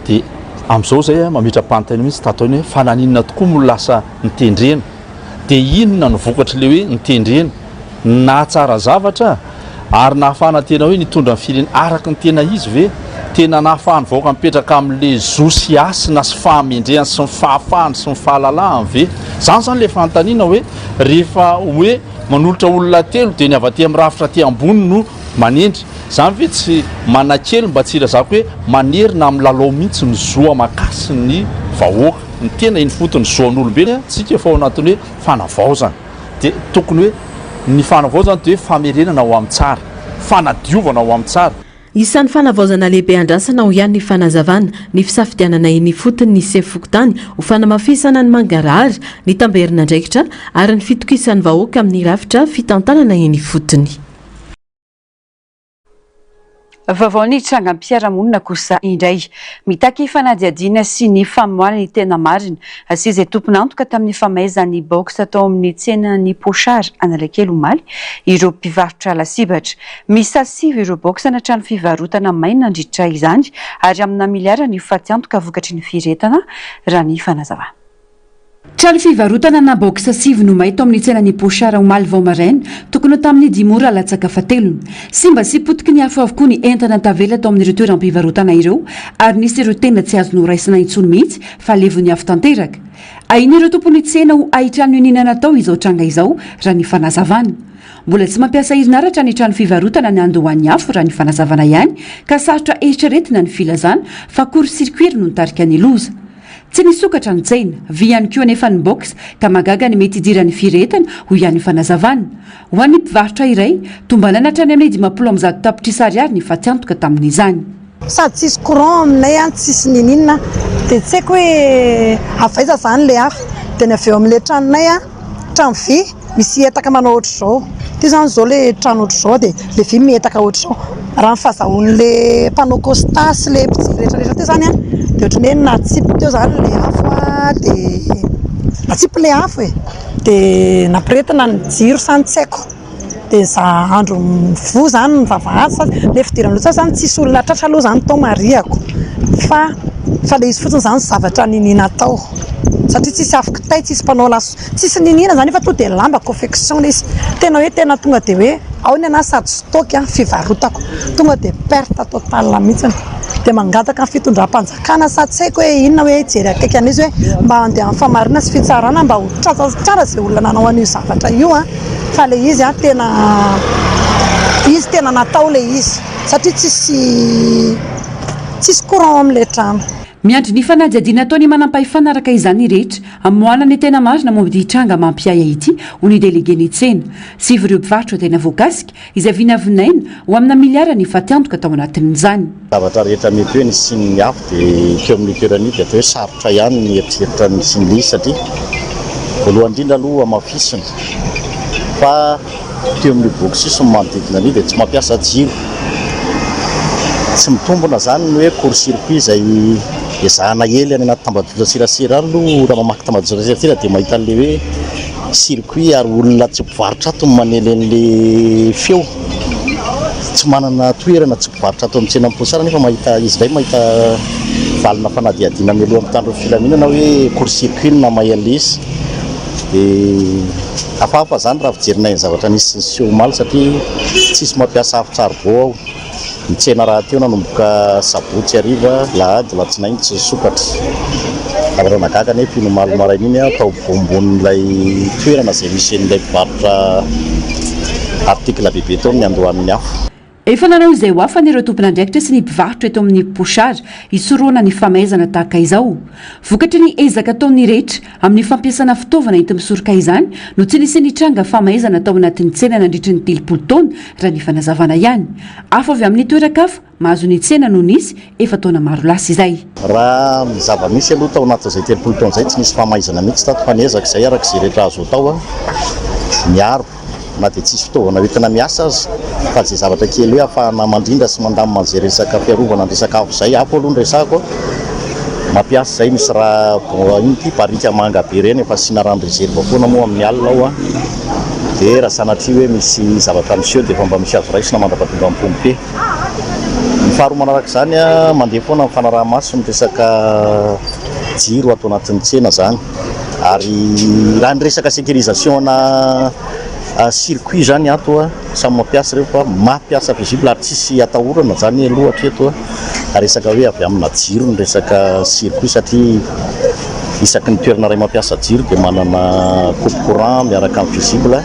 Dia amin'izao izay mametra-panontaniana mihitsy tato aoriana hoe fa naninona tokoa moa lasa notendrena? Dia inona no vokatr'ilay hoe notendrena? Nahatsara zavatra ary nahafahana tena hoe nitondra ny firenena araka ny tena izy ve? Tena nahafahan'ny vahoaka mipetraka amin'ilay zo sy hasina sy fahamendrehany sy ny fahafahany sy ny fahalalahany ve? Izany izany ilay fanontaniana hoe rehefa hoe manolotra olona telo dia ny avy aty amin'ny rafitra aty ambony no manendry. Izany ve tsy manakely mba tsy hilazako hoe manerina amin'ny lalao mihitsy ny zo aman-kasin'ny vahoaka? Ny tena eny ifotony zo an'olombelona tsika efa ao anatin'ny hoe fanavaozana dia tokony hoe ny fanavaozana dia hoe famerenana ho amin'ny tsara, fanadiovana ho amin'ny tsara. Isan'ny fanavaozana lehibe andrasana hoy ihany ny fanazavana, ny fisafidianana eny ifotony ny sefo fokontany ho fanamafisana ny mangarahara, ny tamberin'andraikitra ary ny fitokisan'ny vahoaka amin'ny rafitra fitantanana eny ifotony. Vaovao ny trangam-piarahamonina kosa indray. Mitaky fanadihadiana sy ny famoahana ny tena marina sy izay tompon'antoka tamin'ny famaizan'ny box tao amin'ny tsenan'ny Pochard Analakely omaly ireo mpivarotra lasibatra. Miisa sivy ireo box na trano fivarotana may nandritra izany ary amina miliara ny fatiantoka vokatry ny firehetana raha ny fanazavana. Trano fivarotana na box sivy no may tao amin'ny tsenan'i Pochard omaly vao maraina, tokony ho tamin'ny dimy ora latsaka fahatelony. Simba sy potiky ny afo avokoa ny entana tavela tao amin'ireo toeram-pivarotana ireo ary nisy ireo tena tsy azo noraisina intsony mihitsy fa levon'ny afo tanteraka. Ahian'ireo tompon'ny tsena ho hain-trano iniana natao izao tranga izao raha ny fanazavana. Mbola tsy mampiasa herinaratra ny trano fivarotana niandohan'ny afo raha ny fanazavana ihany ka sarotra eritreretina ny filazana fa court-circuit no nitarika ny loza. Tsy nisokatra ny tsena, vy ihany koa anefa ny box ka mahagaga ny mety hidiran'ny firehetana, hoy ihany ny fanazavana. Ho an'ny mpivarotra iray, tombanana hatrany amin'ny 150 tapitrisa ariary ny fatiantoka tamin'izany. Sady tsisy courant aminay any, tsisy niniana, dia tsy haiko hoe avy aiza izany ilay afo. Dia ny avy eo amin'ilay tranonay, trano vy, misy etaka manao ohatr'izao. Ity izany izao ilay trano ohatr'izao dia ilay vy mietaka ohatr'izao. Raha ny fahazahoan'ilay mpanao constat sy ilay mpijery rehetra rehetra teo izany an, dia ohatran'ny hoe natsipy teo izany ilay afo an, dia natsipy ilay afo e! Dia nampirehetina ny jiro sa ny tsy haiko. Dia za andro mivoha izany ny vavahady sa ilay fidirana aloha izany tsisy olona tratra aloha izany tao marihako fa fa ilay izy fotsiny izany zavatra niniana atao satria tsisy afo kitay, tsisy mpanao laso, tsisy niniana izany fa tonga dia lamba confection ilay izy, tena hoe tena tonga dia hoe ao ny anahy sady stock an fivarotako, tonga dia perte totale mihitsy. Dia mangataka ny fitondram-panjakana sa tsy haiko hoe inona hoe hijery akaiky an'izy hoe mba handeha amin'ny famarinana sy fitsarana mba ho tratra tsara izay olona nanao an'io zavatra io an, fa ilay izy an tena izy tena natao ilay izy satria tsisy tsisy courant ao amin'ilay trano. Miandry ny fanadihadiana ataon'ny manampahefana araka izany ny rehetra hamoahana ny tena marina momba ity tranga mampiahiahy ity, hoy ny delegen'ny tsena. Sivy ireo mpivarotra tena voakasika, izay vinavinaina ho amina miliara ny fatiantoka tao anatin'izany. Zavatra rehetra mety hoe nisian'ny afo dia teo amin'io toerana io dia atao hoe sarotra ihany ny eritreritra ny nisian'ilay izy satria voalohany indrindra aloha hamafisina fa teo amin'io box io sy ny manodidina an'io dia tsy mampiasa jiro. Tsy mitombina izany ny hoe court circuit izay ezahana ely any anaty tambajotran-tserasera any aloha raha mamaky tambajotran-tserasera dia mahita an'ilay hoe Circuit ary olona tsy mpivarotra ato no manely an'le feo. Tsy manana toerana tsy mpivarotra ato amin'ny tsenan'i Poisara nefa mahita izy indray mahita valina fanadihadiana mialoha amin'ny mpitandro ny filaminana hoe court circuit no namay an'le izy. Dia hafahafa izany raha fijerinay ny zavatra nisy niseho omaly satria tsisy mampiasa afo charbon ao. Ny tsena rahateo nanomboka sabotsy hariva, lahady, latsinainy tsy nisokatra. Zavatra nahagaga anefa iny omaly maraina iny tao ambonin'ilay toerana izay misy an'ilay mpivarotra article bebe tao no niandohan'ny afo. Efa nanao izay ho afany ireo tompon'andraikitra sy ny mpivarotra eto amin'ny Pochard hisorohana ny famaizana tahaka izao. Vokatry ny ezaka ataon'ny rehetra amin'ny fampiasana fitaovana enti-misoroka izany no tsy nisian'ny tranga famaizana tao anatin'ny tsena nandritry ny 30 taona, raha ny fanazavana ihany. Afo avy amin'ny toeran-kafa mahazo ny tsena no nisy efa taona maro lasa izay. Raha ny zava-misy aloha tao anatin'izay 30 taona izay tsy nisy famaizana mihitsy tato fa niezaka izay araka izay rehetra azo atao niaro na dia tsisy fitaovana hoentina miasa aza fa izay zavatra kely hoe ahafahana mandrindra sy mandamina an'izay resaka fiarovana ny resaka afo izay, afo aloha no resahako a, mampiasa izay misy raha bon inona ity barika manga be ireny efa asiana rano reserve foana moa amin'ny alina ao a, dia raha sanatria hoe misy zavatra miseho dia efa mba misy azo raisina mandra-pahatonga ny pompier. Ny faharoa manaraka izany a, mandeha foana ny fanaraha-maso ny resaka jiro ato anatin'ny tsena izany. Ary raha ny resaka sécurisation ana circuit zany ato a, samy mampiasa ireo fa mampiasa fusible ary tsisy atahorana zany aloha hatreto a, resaka hoe avy amina jiro ny resaka circuit satria isaky ny toerana iray mampiasa jiro dia manana coupe courant miaraka amin'ny fusible,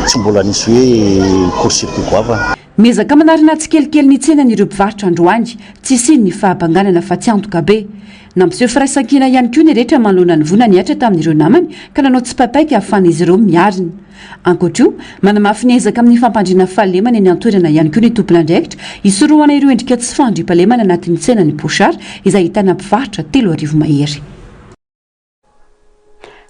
tsy mbola nisy hoe court circuit goavana. Miezaka manarina tsikelikely ny tsenan'ireo mpivarotra androany, tsy hisian'ny fahabanganana fa tsy antoka be. Nampiseho firaisankina ihany koa ny rehetra manoloana ny voina nihatra tamin'ireo namany ka nanao tsipaipaika ahafahan'izy ireo miarina. Ankoatra io, manamafy ny ezaka amin'ny fampandriana fahalemana eny an-toerana ihany koa ny tompon'andraikitra hisorohana ireo endrika tsy fahandriampahalemana anatin'ny tsenan'i Pochard izay ahitana mpivarotra 3000 mahery.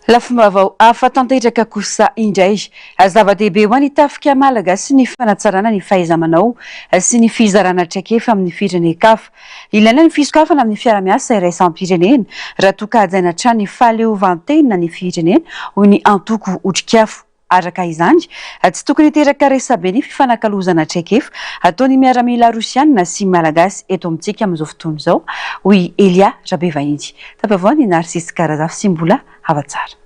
Lafim-baovao hafa tanteraka kosa indray. Zava-dehibe ho an'ny tafika malagasy ny fanatsarana ny fahaiza-manao sy ny fizarana traikefa amin'ny firenen-kafa. Ilaina ny fisokafana amin'ny fiara-miasa iraisam-pirenena raha toa ka hajaina hatrany ny fahaleovantena ny firenena, hoy ny antoko Otrikafo. Araka izany, tsy tokony hiteraka resabe ny fifanakalozana traikefa ataon'ny miaramila rosianina sy malagasy eto amintsika amin'izao fotoana izao, hoy i Elia Rabevahiny. Tapa-voan'i Narcisse Karazafy sy Mbola Havatsara.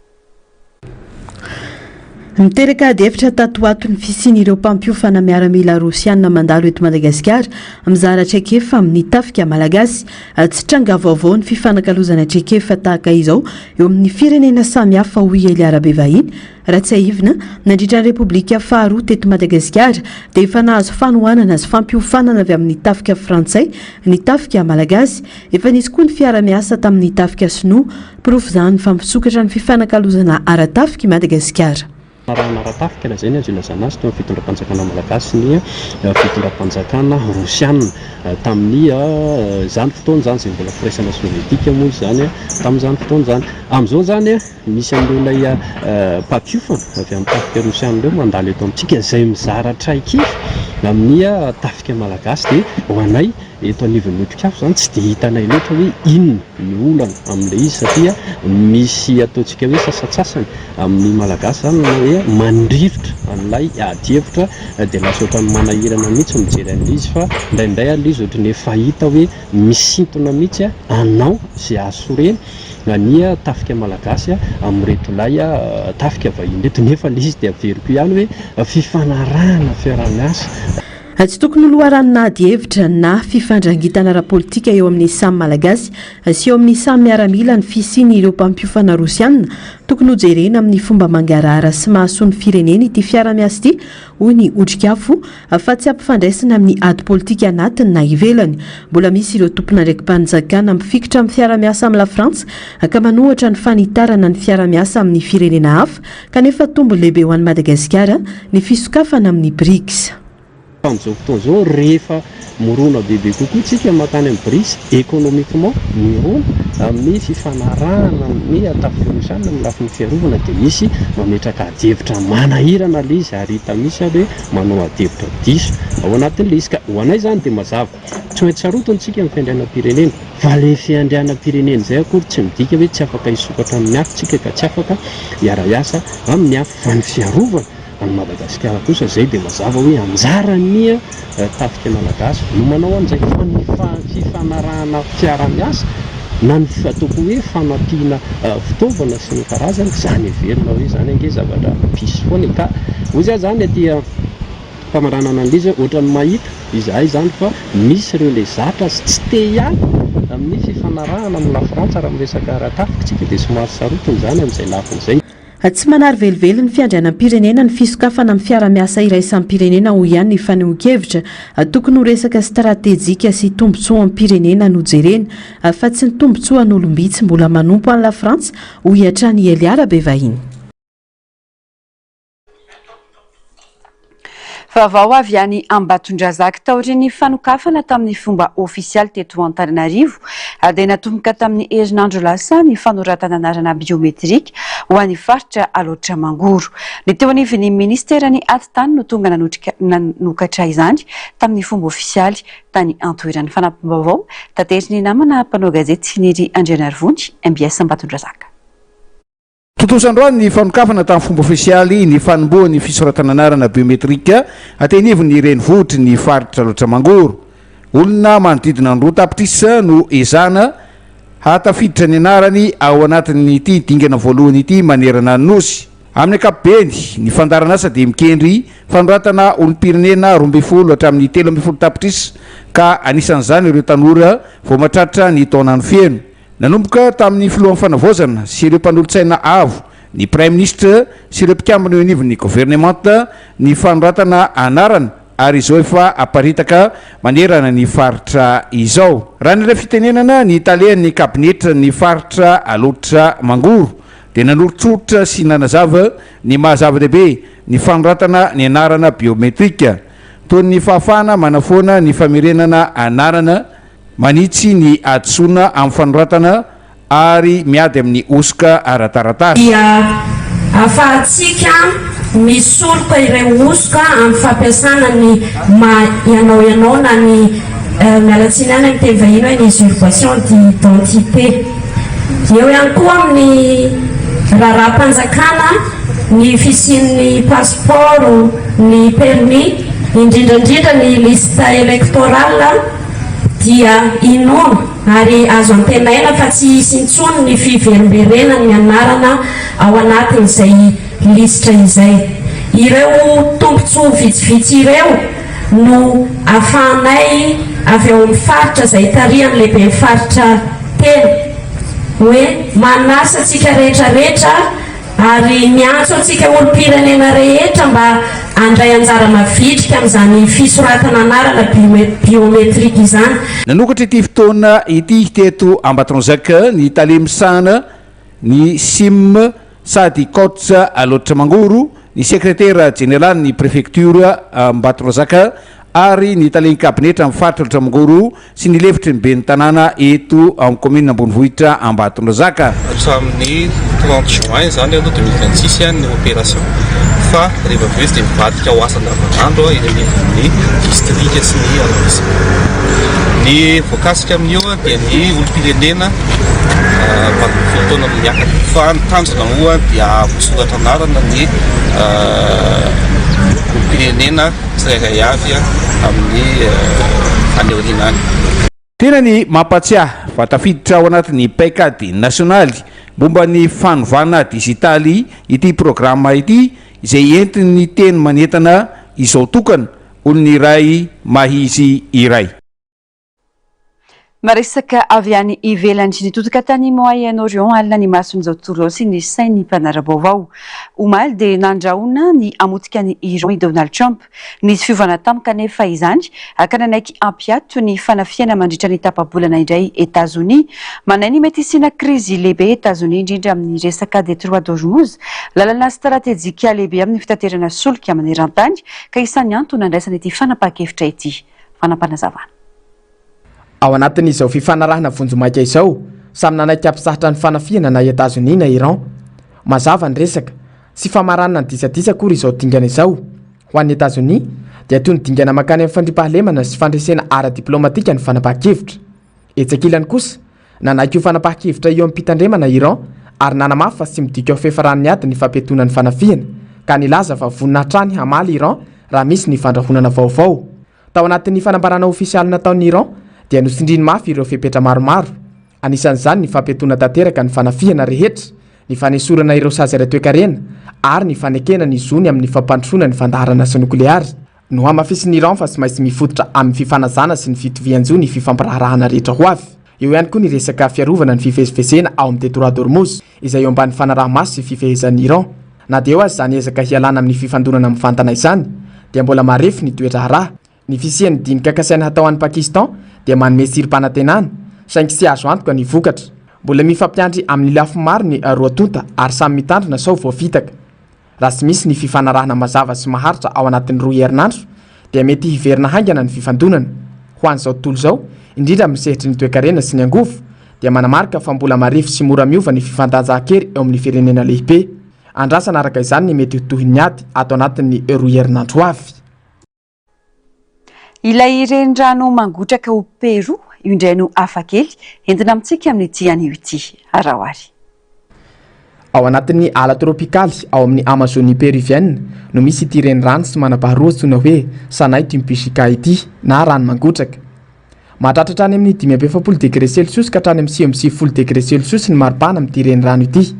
Miteraka adihevitra tato ho ato ny fisian'ireo mpampiofana miaramila rosianina mandalo eto Madagasikara mizara traikefa amin'ny tafika malagasy. Tsy tranga vaovao ny fifanakalozana traikefa tahaka izao eo amin'ny firenena samihafa hoy i Elia Rabevahiny. Raha tsiahivina, nandritra ny Repoblika faharoa teto Madagasikara dia efa nahazo fanohanana sy fampiofanana avy amin'ny tafika frantsay ny tafika malagasy. Efa nisy koa ny fiara-miasa tamin'ny tafika sinoa. Porofo izany fa misokatra ny fifanakalozana ara-tafika i Madagasikara. Fifanarahana ara-tafika, raha izay no azo ilazana azy, teo amin'ny fitondram-panjakana malagasy sy ny fitondram-panjakana rosiana tamin'ny izany fotoana izany, izay mbola firaisana sovietika moa izany tamin'izany fotoana izany. Amin'izao izany, misy an'ireo ilay mpampiofana avy amin'ny tafika rosiana ireo mandalo eto amintsika izay mizara traikefa amin'ny tafika malagasy dia ho anay Eto anivon'ny Otrikafo izany tsy dia hitanay loatra hoe inona ny olana amin'ilay izy satria misy ataontsika hoe sasantsasany amin'ny Malagasy izany manao hoe mandrirotra an'ilay adihevitra dia lasa ohatran'ny manahirana mihitsy mijery an'ilay izy fa indraindray ary ilay izy ohatran'ny efa hita hoe misintona mihitsy anao izay hahasorena ny tafika Malagasy amin'ireto ilay tafika vahiny ireto nefa ilay izy dia averiko ihany hoe fifanarahana fiaraha-miasa. Tsy tokony ho loharanona adihevitra na fifandrangitana ara-politika eo amin'ny samy Malagasy sy eo amin'ny samy miaramila ny fisian'ireo mpampiofana Rosiana. Tokony hojerena amin'ny fomba mangarahara sy mahasoa ny firenena ity fiara-miasa ity, hoy ny Otrikafo, fa tsy ampifandraisina amin'ny ady politika anatiny na ivelany. Mbola misy ireo tompon'andraiki-panjakana mifikitra amin'ny fiara-miasa amin'i Lafrantsa ka manohatra ny fanitarana ny fiara-miasa amin'ny firenena hafa Kanefa tombony lehibe ho an'i Madagasikara ny fisokafana amin'ny Brics. Fa amin'izao fotoana izao rehefa mirona bebe kokoa tsika mankany amin'ny Brics, économiquement mirona amin'ny fifanarahana amin'ny tafika Rosiana amin'ny lafiny fiarovana dia misy mametraka adihevitra manahirana ilay izy ary hita mihitsy ary hoe manao adihevitra diso ao anatin'ilay izy ka ho anay izany dia mazava tsy maintsy sarotiny tsika ny fiandrianam-pirenena. Fa le fiandrianam-pirenena izay akory tsy midika hoe tsy afaka hisokatra amin'ny hafa tsika ka tsy afaka hiara-hiasa amin'ny hafa. Fa ny fiarovana an'i Madagasikara kosa izay dia mazava hoe anjaran'ny tafika malagasy no manao an'izay. Fa ny fifanarahana fiara-miasa na ny ataoko hoe fanampiana fitaovana sy ny karazany, izany heverina hoe izany ange zavatra hisy foana e. Ka hoy za izany aty famaranana an'ilay izy hoe ohatran'ny mahita izahay izany fa misy ireo ilay zatra sy tsy te hiala amin'ny fifanarahana amin'ny Lafrantsa raha miresaka ara-tafika isika dia somary sarotiny izany amin'izay lafiny izay. Tsy manary velively ny fiandrianam-pirenena ny fisokafana amin'ny fiara-miasa iraisam-pirenena hoy ihany ny fanehoan-kevitra. Tokony ho resaka stratejika sy tombontsoam-pirenena no jerena fa tsy ny tombontsoan'olom-bitsy mbola manompo an'i Lafrantsa hoy hatrany i Elia Rabevahiny. Vaovao avy any Ambatondrazaka, taorian'ny fanokafana tamin'ny fomba ofisialy teto Antananarivo dia natomboka tamin'ny herinandro lasa ny fanoratana anarana biometrika ho an'ny faritra Alaotra Mangoro. Ny teo anivon'ny minisiteran'ny Atitany no tonga nanotrika nanokatra izany tamin'ny fomba ofisialy tany an-toerana. Fanampim-baovao taterin'ny namana mpanao gazety Niry Andrianarivony, mbs Ambatondrazaka. Tontosa androany ny fanokafana tamin'ny fomba ofisialy ny fanombohan'ny fisoratana anarana biometrika aty anivon'ny renivohitry ny faritra Alaotra Mangoro. Olona manodidina ny 2 tapitrisa no ezahana hahatafiditra ny anarany ao anatin'ity dingana voalohany ity manerana ny Nosy. Amin'ny ankapobeny, ny fandaharanasa dia mikendry fanoratana olom-pirenena 12 hatramin'ny 13 tapitrisa ka anisan'izany ireo tanora vao mahatratra ny taonany feno. Nanomboka tamin'ny filohan'ny Fanavaozana sy ireo mpanolotsaina avo, ny Praiminisitra sy ireo mpikambana eo anivon'ny governemanta ny fanoratana anarana ary izao efa aparitaka manerana ny faritra izao. Raha niray fitenenana ny talehan'ny kabinetran'ny faritra Alaotra Mangoro dia nanoritsoritra sy nanazava ny maha zava-dehibe ny fanoratana ny anarana biometrika toy ny fahafahana manafoana ny famerenana anarana Manitsy ny hadisoana amin'ny fanoratana ary miady amin'ny hosoka ara-taratasy. Dia ahafahantsika misoroka ireo hosoka amin'ny fampiasana ny maha ianao ianao na ny, miala tsiny ihany amin'ny teny vahiny hoe ny usurpation d'identité. Eo ihany koa amin'ny raharaham-panjakana ny fisian'ny passeport, ny permis, indrindra indrindra ny liste électorale. dia inoana ary azo antenaina fa tsy hisy intsony ny fiverimberenan'ny anarana ao anatin'izay lisitra izay. Ireo tombontsoa vitsivitsy ireo no afahanay avy ao amin'ny faritra izay tarihan'ny lehiben'ny faritra tena hoe manasa antsika rehetra rehetra Ary miantso antsika olom-pirenena rehetra mba handray anjara mavitrika amin'izany fisoratana anarana biometrika izany. Nanokatra ity fotoana ity teto Ambatondrazaka ny tale misahana ny Sim sady coach Alaotra Mangoro, ny sekretera jeneralin'ny prefektiora Ambatondrazaka ary ny talen'ny kabinetra amin'ny faritra Alaotra Mangoro sy ny lefitry ny ben'ny tanàna eto amin'ny kaominina ambonivohitra Ambatondrazaka. Hatramin'ny 30 juin izany aloha 2026 ny opération fa rehefa avy eo izy dia mivadika ho asa andavanandro eny anivon'ny distrika sy ny arrondissement. Ny voakasika amin'io dia ny olom-pirenena 18 taona no miakatra fa ny tanjona moa dia hahavoasoratra anarana ny olom-pirenena tsirairay avy amin'ny any aoriana any. Tena ny mampatsiahy fa tafiditra ao anatin'ny paikady nasionaly momba ny fanovana dizitaly ity programa ity izay entin'ny teny manentana izao tokana. Olona iray mahizy iray. Maresaka avy any ivelany. Nitodika tany Moyen-Orient alina ny mason'izao tontolo izao sy ny sain'ny mpanara-baovao. Omaly dia nandrahona ny hamotika an'i Iran i Donald Trump. Nisy fiovana tampoka anefa izany ka nanaiky hampiato ny fanafihana mandritra ny tapa-bolana indray Etazonia. Manahy ny mety hisiana krizy lehibe Etazonia indrindra amin'ny resaka Détroit d'Ormuz, lalana stratejika lehibe amin'ny fitaterana solika maneran-tany ka isan'ny antony nandraisana ity fanapahan-kevitra ity. Fanapanazavana. Ao anatin'izao fifanarahana vonjimaika izao, samy nanaiky hampisahatra ny fanafihana na Etazonia na Iran. Mazava ny resaka, tsy famaranana ny disadisa akory izao dingana izao. Ho an'i Etazonia, dia toy ny dingana mankany amin'ny fandriampahalemana sy fandresena ara-diplaomatika ny fanapahan-kevitra. Etsy ankilany kosa, nanaiky io fanapahan-kevitra io amim-pitandremana Iran ary nanamafy fa tsy midika ho fiafaran'ny ady ny fampiatoana ny fanafihana, ka nilaza fa vonona hatrany hamaly Iran raha misy ny fandrahonana vaovao. Tao anatin'ny fanambarana ofisialy nataon'i Iran dia notsindriany mafy ireo fepetra maromaro, anisan'izany ny fampiatoana tanteraka ny fanafihana rehetra, ny fanesorana ireo sazy ara-toekarena ary ny fanekena ny zony amin'ny fampandrosoana ny fandaharan'asa nokleary. Nohamafisin'i Iran fa tsy maintsy mifototra amin'ny fifanajana sy ny fitovian-jo ny fifampiraharahana rehetra ho avy. Eo ihany koa ny resaka fiarovana ny fivezivezena ao amin'ny Détroit d'Ormuz, izay eo ambany fanaraha-maso sy fifehezan'i Iran. Na dia eo aza izany ezaka hialana amin'ny fifandonana mivantana izany, dia mbola marefo ny toe-draharaha. Ny fisian'ny dinika kasaina hatao any Pakistan dia manome tsirim-panantenana, saingy tsy azo antoka ny vokatra. Mbola mifampiandry amin'ny lafiny maro ny roa tonta ary samy mitandrina sao voafitaka. Raha tsy misy ny fifanarahana mazava sy maharitra ao anatin'ny roa herinandro dia mety hiverina haingana ny fifandonana. Ho an'izao tontolo izao, indrindra amin'ny sehatry ny toekarena sy ny angovo, dia manamarika fa mbola marefo sy mora miova ny fifandanjahan-kery eo amin'ny firenena lehibe. Andrasana araka izany ny mety ho tohin'ny ady ato anatin'ny roa herinandro ho avy. Ilay renirano mangotraka ao Pérou, io indray no hafakely entina amintsika amin'ity anio ity. Araho ary. Ao anatin'ny ala tropikaly ao amin'ny Amazonie Peruvienne no misy ity renirano tsy manam-paharoa antsoina hoe Sanay Tumpishica ity na rano mangotraka. Mahatratra hatrany amin'ny 45 degre celsius ka hatrany amin'ny 99 degre celsius ny maripana amin'ity renirano ity,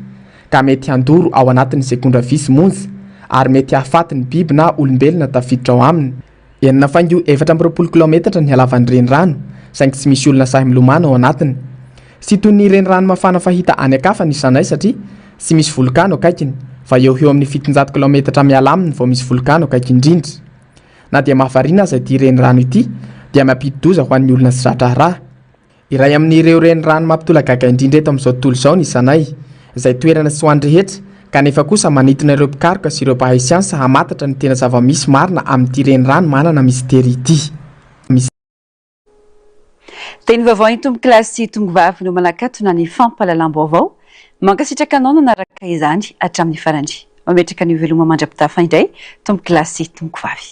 ka mety handoro ao anatin'ny segondra vitsy monja ary mety hahafaty ny biby na olombelona tafiditra ao aminy. Enina faingo 24 kilaometatra ny halavan'ny renirano, saingy tsy misy olona sahy milomano ao anatiny. Tsy toy ny renirano mafana fahita any an-kafa ny Sanay satria tsy misy volokano akaikiny, fa eo ho eo amin'ny 700 kilaometatra miala aminy vao misy volokano akaiky indrindra. Na dia mahavariana aza ity renirano ity, dia mampidi-doza ho an'ny olona tsy za-draharaha. Iray amin'ireo renirano mampitolagaga indrindra eto amin'izao tontolo izao ny Sanay, izay toerana tsy ho an'ny rehetra, kanefa kosa manintona ireo mpikaroka sy ireo mpahay siansa hamantatra ny tena zava-misy marina amin'ity renirano manana mistery ity. Teny vaovao Intomokolahy sy Tongovavy no manakatona ny fampahalalam-baovao. Mankasitraka anao nanaraka izany hatramin'ny farany. Mametraka ny veloma mandra-pitafa indray Tompokolahy sy Tompokovavy.